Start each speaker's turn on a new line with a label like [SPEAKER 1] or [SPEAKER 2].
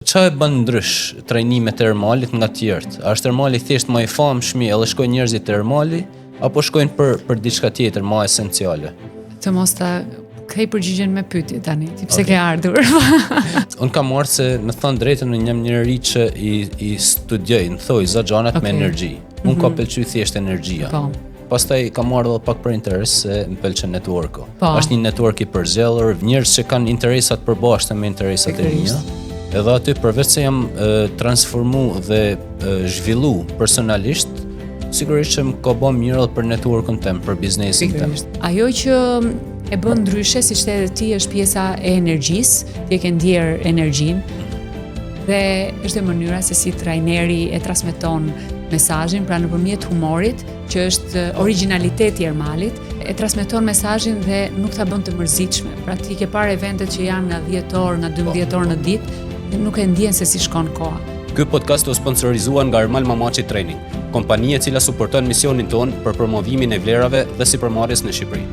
[SPEAKER 1] Ça e bën ndrysh trajnimet e Ermalit nga tjerët? A është Ermali thjesht më i famshmi edhe shkojnë njerëzit te Ermali apo shkojnë për për diçka tjetër më esenciale?
[SPEAKER 2] Të mos ta kthej përgjigjen me pyetje tani, ti pse okay. ke ardhur?
[SPEAKER 1] Unë kam ardhur se me thënë drejtën unë jam njeri që i i studioj, në thonjëza gjanat okay. me energji. Unë mm -hmm. ka mhm. pëlqy thjesht energjia. Po. Pastaj kam ardhur edhe pak për interes se më pëlqen networku. Po. Është një network i përzgjedhur, njerëz që kanë interesat përbashkëta me interesat e mia. Edhe aty përveç se jam e, transformu dhe e, zhvillu personalisht, sigurisht që më ka bë mirë edhe për networkun tem, për biznesin tem.
[SPEAKER 2] Ajo që e bën ndryshe, siç the edhe ti, është pjesa e energjisë, ti e ke ndier energjinë dhe është dhe mënyra se si trajneri e transmeton mesazhin, pra nëpërmjet humorit, që është origjinaliteti i Ermalit, e transmeton mesazhin dhe nuk ta bën të mërzitshme. Pra ti ke parë eventet që janë nga 10 orë, nga 12 orë në ditë, dhe nuk e ndjen se si shkon koha.
[SPEAKER 1] Ky podcast u sponsorizua nga Ermal Mamaqi Training, kompani e cila suporton misionin tonë për promovimin e vlerave dhe sipërmarrjes në Shqipëri.